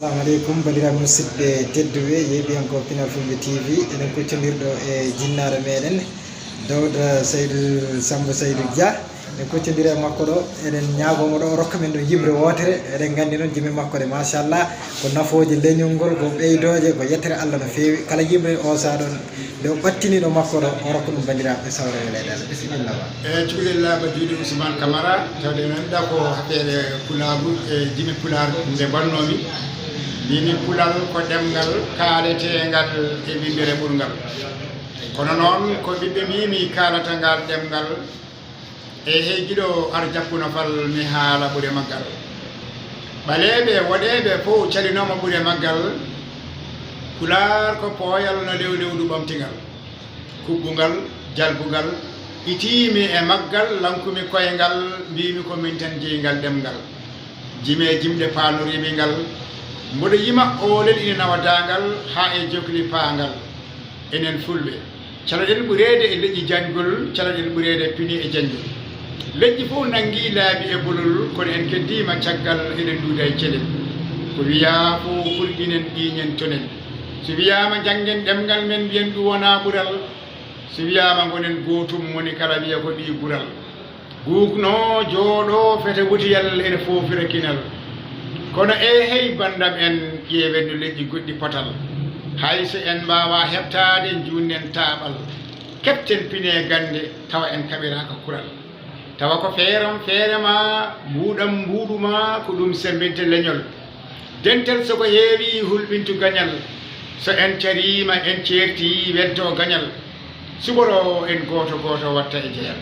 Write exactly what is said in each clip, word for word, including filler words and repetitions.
Assalamu aleykum, bandiraɓe musidɓe tedduɓe, yeeɓiyankooɓe Pinal Fulɓe T V. Eɗen kuccondirɗo e jinnaaɗo meɗen, Dawda Saydu Samba Saydu Dia. Eɗen kuccondira e makko ɗo, eɗen ñaagomo ɗo o rokka men ɗo yimre wootere. Eɗen nganndi noon jime makko ɗe, machallah, ko nafooje leñol ngol, ko ɓeydooje, ko yettere Allah no feewi. Kala yimre o sa ɗon, nde o ɓattini ɗo makko ɗo, o rokka ɗum bandiraɓe sawre weleede Allah. Bisimilla ma. E cukalel laaɓa juuɗe Ousmane Camara, tawde noon ɗa ko affaire pulaagu e jime pulaar nde mbannomi. Mbimi pulal ko ɗemngal kaaleteengal e winndere ɓurngal. Kono noon ko ɓiɓɓe mbimi kaalata ngal ɗemngal. E hey giɗo ar jappuno fal mi haala ɓure maggal. Ɓaleeɓe woɗeeɓe fof calinooma ɓure maggal. Pulaar ko pooyal no lewlewdu ɓamtingal. Kuɓɓungal, jalbungal, itiimi e maggal, lankumi koyngal, mbiimi ko min tan jeyi ngal ɗemngal. Jime jimɗe paanoriimi ngal, mboɗo yima oolel ina nawa daangal, haa e jokli paangal. Enen Fulɓe, caloɗen ɓureede e leƴƴi jaañgol, caloɗen ɓureede pine e jañgol. Leƴƴi fof nanngi laabi e bolol, kono en keddiima caggal, eɗen nduuda e celel. Ko wiyaa fof, kurƴinen, ƴiiñen, tonen. So wiyaama njanngen ɗemngal men, mbiyen ɗum wonaa ɓural. So wiyaama ngonen gootum, moni kala wiya ko ɓii gural. Guukno, jooɗo, fete wutiyal, ene foofira kinal. Kono eehey banndam en, ƴeewen no leƴƴi goɗɗi potal. Hay so en mbaawaa heɓtaade, njuunnen taaɓal. Keɓten pine gannde, tawa en kaɓiraaka kural. Tawa ko feeram feere ma, mbuuɗam mbuuɗu ma, ko ɗum semmbinte leñol. Dental so ko heewi hulɓintu gañal, so en cariima en ceerti weddo gañal, suɓoroowo en gooto gooto watta e jeyal.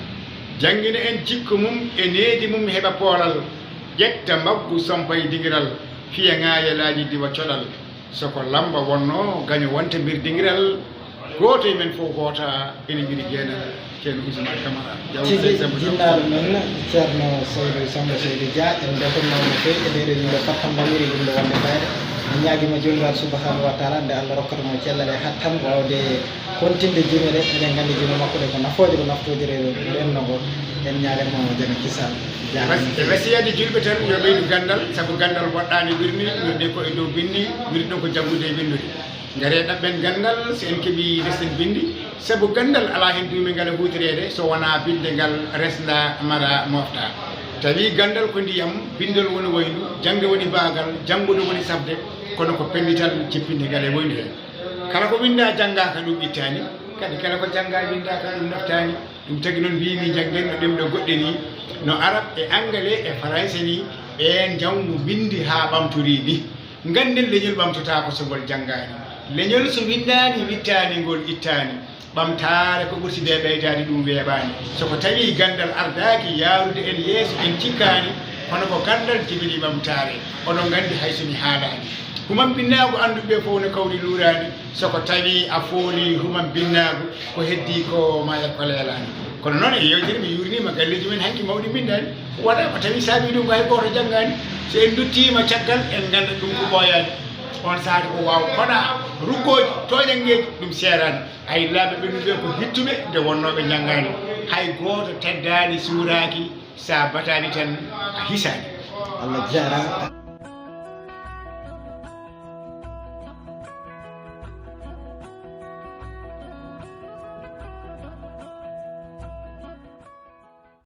Janngina en jikku mum e needi mum heɓa poolal, ƴetta mbaggu sompa e dingiral, fiya ŋaayalaaji diwa colal. So ko lammba wonno gaño wonta mbir dingiral, gooto e men fof hoota ene yiɗi geenal. Ceerno Ousmane Camara. Tigi jinnaaɗo men Ceerno Seydou Samba Seydou Dia, en mbeltaniima mo no feewi e ndee ɗoo yimre fattan damiri yimre wonde ɓayde. En ñaagiima Joomiraaɗo Subhaanahu wa Taala nde Allah rokkata mo cellal e hattan waawde kontinde jime ɗe. Eɗen nganndi jime makko ɗe ko nafooje, ko naftooje renndo ngo. En ñaagat mo jam e kisal. E wasiyaade juulɓe tan yo ɓeydu ganndal, sabu ganndal woɗɗaani wirni, wirni ko e dow binndi, wirni ɗum ko janngude e winndude. Ngaree ɗaɓɓen ganndal, so en keɓii resten binndi, sabu ganndal alaa heen duumingal e huutoreede so wonaa binnde ngal resnda mara mofta. Tawi ganndal ko ndiyam, binndol woni wayndu, jaŋde woni baagal, janngude woni safde, kono ko pellital jippinde ngal e wayndu heen. Kala ko winndaa janngaaka ɗum ittaani, kadi kala ko janngaa winndaaka ɗum naftaani. Ɗum tagi noon mbiymi njanngen no ɗemɗe goɗɗe nii, no arab e angale e faranse nii, ɓeen njanngu binndi haa ɓamtorii nii. Ngannden leñol ɓamtotaako so ngol janngaani. Leñol so winndaani wittaani ngol ittaani. Ɓamtaare ko ɓurti nde ɓeydaade ɗum weeɓaani. So ko tawii ganndal ardaaki yaarude en yeeso en cikkaani, kono ko ganndal jibini ɓamtaare. Oɗon nganndi hay so mi haalaani. Human binnaagu annduɓe ɓe fof no kawri luuraani. So ko tawii a foolii human binnaagu, ko heddii ko maa yah ko leelaani. Kono noon e yeewtere mi yuurniima galleeji men hanki mawɗi mbinndaani. Waɗa ko tawi saabii ɗum ko hay gooto janngaani. So en nduttiima caggal en nganndat ɗum ko ɓooyaani. Oon sahaa ko waaw koɗa ruggooji tooñanngeeji ɗum seeraani. Hay laaɓe ɓennuɓe ko hittuɓe nde wonnoo ɓe njanngaani. Hay gooto teddaani suuraaki sa bataani tan a hisaani. Allah jaaraama.